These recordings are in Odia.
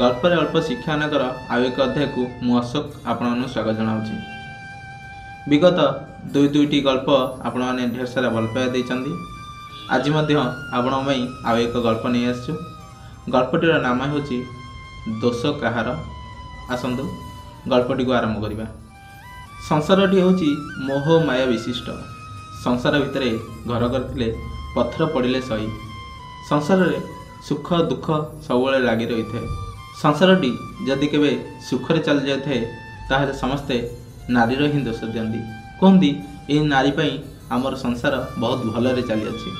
ଗଳ୍ପରେ ଅଳ୍ପ ଶିକ୍ଷା ଅନେକର ଆଉ ଏକ ଅଧ୍ୟାୟକୁ ମୁଁ ଅଶୋକ ଆପଣମାନଙ୍କୁ ସ୍ୱାଗତ ଜଣାଉଛି। ବିଗତ ଦୁଇ ଦୁଇଟି ଗଳ୍ପ ଆପଣମାନେ ଢେର ସାରା ଭଲ ପାଇବା ଦେଇଛନ୍ତି। ଆଜି ମଧ୍ୟ ଆପଣଙ୍କ ପାଇଁ ଆଉ ଏକ ଗଳ୍ପ ନେଇ ଆସିଛୁ। ଗଳ୍ପଟିର ନାମ ହେଉଛି ଦୋଷ କାହାର। ଆସନ୍ତୁ ଗଳ୍ପଟିକୁ ଆରମ୍ଭ କରିବା। ସଂସାରଟି ହେଉଛି ମୋହ ମାୟା ବିଶିଷ୍ଟ। ସଂସାର ଭିତରେ ଘର କରିଥିଲେ ପଥର ପଡ଼ିଲେ ସହି। ସଂସାରରେ ସୁଖ ଦୁଃଖ ସବୁବେଳେ ଲାଗି ରହିଥାଏ। ସଂସାରଟି ଯଦି କେବେ ସୁଖରେ ଚାଲିଯାଇଥାଏ, ତାହେଲେ ସମସ୍ତେ ନାରୀର ହିଁ ଦୋଷ ଦିଅନ୍ତି। କୁହନ୍ତି ଏହି ନାରୀ ପାଇଁ ଆମର ସଂସାର ବହୁତ ଭଲରେ ଚାଲିଅଛି।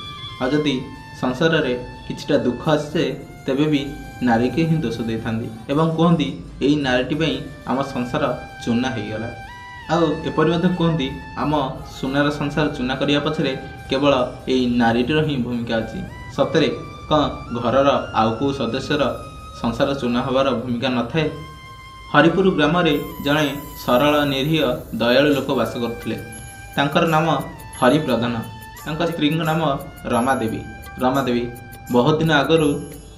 ଆଉ ଯଦି ସଂସାରରେ କିଛିଟା ଦୁଃଖ ଆସିଯାଏ, ତେବେ ବି ନାରୀକି ହିଁ ଦୋଷ ଦେଇଥାନ୍ତି ଏବଂ କୁହନ୍ତି ଏଇ ନାରୀଟି ପାଇଁ ଆମ ସଂସାର ଚୂନା ହେଇଗଲା। ଆଉ ଏପରି ମଧ୍ୟ କୁହନ୍ତି ଆମ ସୁନାର ସଂସାର ଚୂନା କରିବା ପଛରେ କେବଳ ଏଇ ନାରୀଟିର ହିଁ ଭୂମିକା ଅଛି। ସତରେ କ'ଣ ଘରର ଆଉ କେଉଁ ସଦସ୍ୟର ସଂସାର ଚୂନା ହେବାର ଭୂମିକା ନଥାଏ? ହରିପୁର ଗ୍ରାମରେ ଜଣେ ସରଳ, ନିରୀହ, ଦୟାଳୁ ଲୋକ ବାସ କରୁଥିଲେ। ତାଙ୍କର ନାମ ହରି ପ୍ରଧାନ। ତାଙ୍କ ସ୍ତ୍ରୀଙ୍କ ନାମ ରମାଦେବୀ। ରମାଦେବୀ ବହୁତ ଦିନ ଆଗରୁ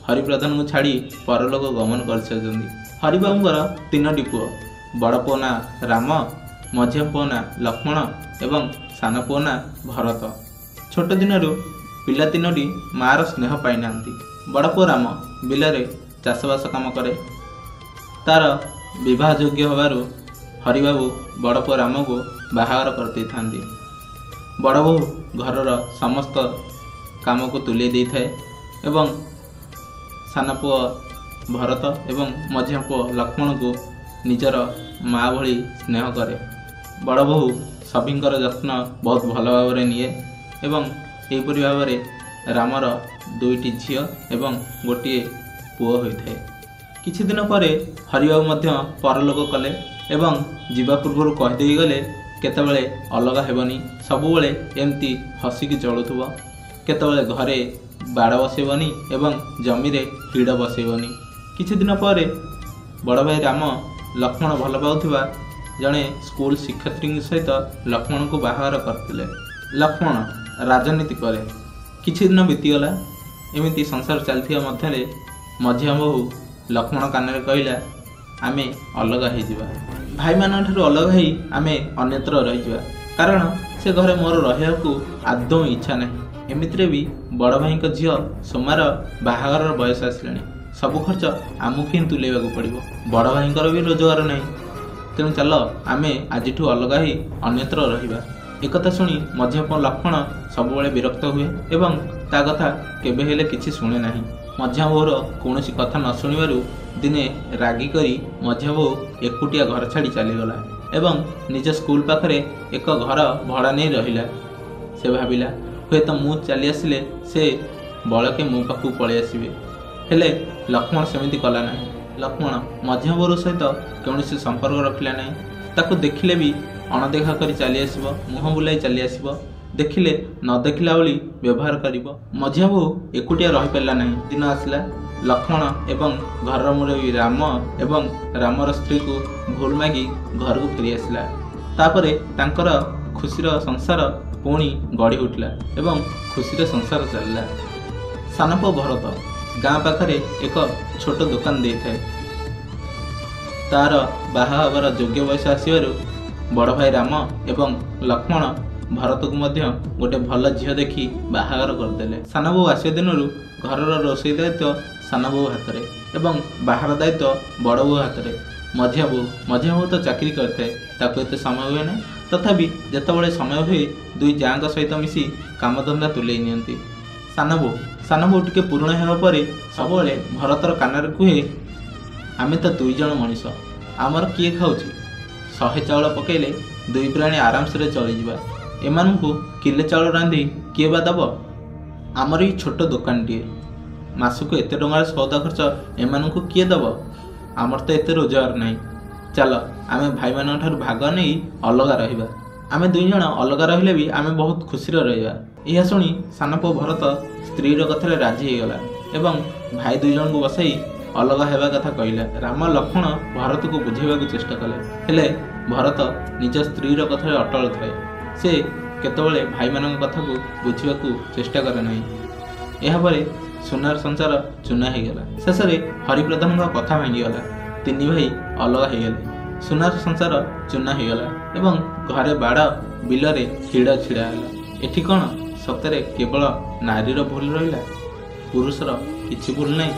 ହରିପ୍ରଧାନଙ୍କୁ ଛାଡ଼ି ପରଲୋକ ଗମନ କରିସାରିଛନ୍ତି। ହରିବାବୁଙ୍କର ତିନୋଟି ପୁଅ। ବଡ଼ ପୁଅ ନାଁ ରାମ, ମଝିଆ ପୁଅ ନାଁ ଲକ୍ଷ୍ମଣ ଏବଂ ସାନ ପୁଅ ନାଁ ଭରତ। ଛୋଟ ଦିନରୁ ପିଲା ତିନୋଟି ମାଆର ସ୍ନେହ ପାଇନାହାନ୍ତି। ବଡ଼ ପୁଅ ରାମ ବିଲରେ ଚାଷବାସ କାମ କରେ। ତାର ବିବାହ ଯୋଗ୍ୟ ହେବାରୁ ହରିବାବୁ ବଡ଼ ପୁଅ ରାମକୁ ବାହାଘର କରିଦେଇଥାନ୍ତି। ବଡ଼ ବୋହୂ ଘରର ସମସ୍ତ କାମକୁ ତୁଲେଇ ଦେଇଥାଏ ଏବଂ ସାନ ପୁଅ ଭରତ ଏବଂ ମଝିଆ ପୁଅ ଲକ୍ଷ୍ମଣକୁ ନିଜର ମା ଭଳି ସ୍ନେହ କରେ। ବଡ଼ ବୋହୂ ସଭିଙ୍କର ଯତ୍ନ ବହୁତ ଭଲ ଭାବରେ ନିଏ ଏବଂ ଏହିପରି ଭାବରେ ରାମର ଦୁଇଟି ଝିଅ ଏବଂ ଗୋଟିଏ ପୁଅ ହୋଇଥାଏ। କିଛି ଦିନ ପରେ ହରିବାବୁ ମଧ୍ୟ ପରଲୋକ କଲେ ଏବଂ ଯିବା ପୂର୍ବରୁ କହିଦେଇ ଗଲେ, କେତେବେଳେ ଅଲଗା ହେବନି, ସବୁବେଳେ ଏମିତି ହସିକି ଚଳୁଥିବ, କେତେବେଳେ ଘରେ ବାଡ଼ ବସେଇବନି ଏବଂ ଜମିରେ ହିଡ଼ ବସେଇବନି। କିଛି ଦିନ ପରେ ବଡ଼ ଭାଇ ରାମ ଲକ୍ଷ୍ମଣ ଭଲ ପାଉଥିବା ଜଣେ ସ୍କୁଲ ଶିକ୍ଷୟିତ୍ରୀଙ୍କ ସହିତ ଲକ୍ଷ୍ମଣଙ୍କୁ ବାହାଘର କରିଥିଲେ। ଲକ୍ଷ୍ମଣ ରାଜନୀତି କରେ। କିଛି ଦିନ ବିତିଗଲା। ଏମିତି ସଂସାର ଚାଲିଥିବା ମଧ୍ୟରେ ମଝିଆ ବୋହୂ ଲକ୍ଷ୍ମଣ କାନରେ କହିଲା, ଆମେ ଅଲଗା ହେଇଯିବା, ଭାଇମାନଙ୍କ ଠାରୁ ଅଲଗା ହେଇ ଆମେ ଅନ୍ୟତ୍ର ରହିଯିବା, କାରଣ ସେ ଘରେ ମୋର ରହିବାକୁ ଆଦୌ ଇଚ୍ଛା ନାହିଁ। ଏମିତିରେ ବି ବଡ଼ ଭାଇଙ୍କ ଝିଅ ସୋମାର ବାହାଘରର ବୟସ ଆସିଲାଣି, ସବୁ ଖର୍ଚ୍ଚ ଆମକୁ ହିଁ ତୁଲେଇବାକୁ ପଡ଼ିବ। ବଡ଼ ଭାଇଙ୍କର ବି ରୋଜଗାର ନାହିଁ। ତେଣୁ ଚାଲ ଆମେ ଆଜିଠୁ ଅଲଗା ହେଇ ଅନ୍ୟତ୍ର ରହିବା। ଏକଥା ଶୁଣି ମଝିଆ ପୁଅ ଲକ୍ଷ୍ମଣ ସବୁବେଳେ ବିରକ୍ତ ହୁଏ ଏବଂ ତା କଥା କେବେ ହେଲେ କିଛି ଶୁଣେ ନାହିଁ। ମଝିଆ ବୋହୂର କୌଣସି କଥା ନ ଶୁଣିବାରୁ ଦିନେ ରାଗି କରି ମଝିଆ ବୋହୂ ଏକୁଟିଆ ଘର ଛାଡ଼ି ଚାଲିଗଲା ଏବଂ ନିଜ ସ୍କୁଲ ପାଖରେ ଏକ ଘର ଭଡ଼ା ନେଇ ରହିଲା। ସେ ଭାବିଲା ହୁଏତ ମୁଁ ଚାଲି ଆସିଲେ ସେ ବଳକେ ମୋ ପାଖକୁ ପଳେଇ ଆସିବେ। ହେଲେ ଲକ୍ଷ୍ମଣ ସେମିତି କଲା ନାହିଁ। ଲକ୍ଷ୍ମଣ ମଝିଆ ବୋହୂର ସହିତ କୌଣସି ସମ୍ପର୍କ ରଖିଲା ନାହିଁ। ତାକୁ ଦେଖିଲେ ବି ଅଣଦେଖା କରି ଚାଲି ଆସିବ, ମୁହଁ ବୁଲାଇ ଚାଲି ଆସିବ, ଦେଖିଲେ ନ ଦେଖିଲା ଭଳି ବ୍ୟବହାର କରିବ। ମଝିଆ ବୋହୂ ଏକୁଟିଆ ରହିପାରିଲା ନାହିଁ। ଦିନ ଆସିଲା, ଲକ୍ଷ୍ମଣ ଏବଂ ଘରର ମୁରବୀ ରାମ ଏବଂ ରାମର ସ୍ତ୍ରୀକୁ ଭୁଲ ମାଗି ଘରକୁ ଫେରି ଆସିଲା। ତାପରେ ତାଙ୍କର ଖୁସିର ସଂସାର ପୁଣି ଗଢ଼ି ଉଠିଲା ଏବଂ ଖୁସିର ସଂସାର ଚାଲିଲା। ସାନ ପୁଅ ଭରତ ଗାଁ ପାଖରେ ଏକ ଛୋଟ ଦୋକାନ ଦେଇଥାଏ। ତାର ବାହା ହେବାର ଯୋଗ୍ୟ ବୟସ ଆସିବାରୁ ବଡ଼ ଭାଇ ରାମ ଏବଂ ଲକ୍ଷ୍ମଣ ଭରତକୁ ମଧ୍ୟ ଗୋଟେ ଭଲ ଝିଅ ଦେଖି ବାହାଘର କରିଦେଲେ। ସାନ ବୋହୂ ଆସିବା ଦିନରୁ ଘରର ରୋଷେଇ ଦାୟିତ୍ୱ ସାନ ବୋହୂ ହାତରେ ଏବଂ ବାହାର ଦାୟିତ୍ୱ ବଡ଼ ବୋହୂ ହାତରେ। ମଝିଆ ବୋହୂ ତ ଚାକିରି କରିଥାଏ, ତାକୁ ଏତେ ସମୟ ହୁଏ ନାହିଁ। ତଥାପି ଯେତେବେଳେ ସମୟ ହୁଏ ଦୁଇ ଯାଆଙ୍କ ସହିତ ମିଶି କାମଧନ୍ଦା ତୁଲେଇ ନିଅନ୍ତି। ସାନ ବୋହୂ ଟିକେ ପୁରୁଣା ହେବା ପରେ ସବୁବେଳେ ଭରତର କାନରେ କୁହେ, ଆମେ ତ ଦୁଇ ଜଣ ମଣିଷ, ଆମର କିଏ ଖାଉଛି? 100 ଚାଉଳ ପକାଇଲେ ଦୁଇ ପ୍ରାଣୀ ଆରାମସରେ ଚଳିଯିବା। ଏମାନଙ୍କୁ କିଲେ ଚାଉଳ ରାନ୍ଧି କିଏ ବା ଦେବ? ଆମର ଏଇ ଛୋଟ ଦୋକାନଟିଏ, ମାସକୁ ଏତେ ଟଙ୍କାର ସଉଦା ଖର୍ଚ୍ଚ ଏମାନଙ୍କୁ କିଏ ଦେବ? ଆମର ତ ଏତେ ରୋଜଗାର ନାହିଁ। ଚାଲ ଆମେ ଭାଇମାନଙ୍କ ଠାରୁ ଭାଗ ନେଇ ଅଲଗା ରହିବା। ଆମେ ଦୁଇ ଜଣ ଅଲଗା ରହିଲେ ବି ଆମେ ବହୁତ ଖୁସିରେ ରହିବା। ଏହା ଶୁଣି ସାନ ପୁଅ ଭରତ ସ୍ତ୍ରୀର କଥାରେ ରାଜି ହେଇଗଲା ଏବଂ ଭାଇ ଦୁଇ ଜଣଙ୍କୁ ବସାଇ ଅଲଗା ହେବା କଥା କହିଲା। ରାମ ଲକ୍ଷ୍ମଣ ଭରତକୁ ବୁଝେଇବାକୁ ଚେଷ୍ଟା କଲେ, ହେଲେ ଭରତ ନିଜ ସ୍ତ୍ରୀର କଥାରେ ଅଟଳ ଥାଏ। ସେ କେତେବେଳେ ଭାଇମାନଙ୍କ କଥାକୁ ବୁଝିବାକୁ ଚେଷ୍ଟା କରେ ନାହିଁ। ଏହାପରେ ସୁନାର ସଂସାର ଚୁନା ହେଇଗଲା। ଶେଷରେ ହରିପ୍ରଧାନଙ୍କ କଥା ଭାଙ୍ଗିଗଲା। ତିନି ଭାଇ ଅଲଗା ହେଇଗଲେ। ସୁନାର ସଂସାର ଚୁନା ହେଇଗଲା ଏବଂ ଘରେ ବାଡ଼, ବିଲରେ ହିଡ଼ ଛିଡ଼ା ହେଲା। ଏଠି କ'ଣ ସତରେ କେବଳ ନାରୀର ଭୁଲ ରହିଲା? ପୁରୁଷର କିଛି ଭୁଲ ନାହିଁ?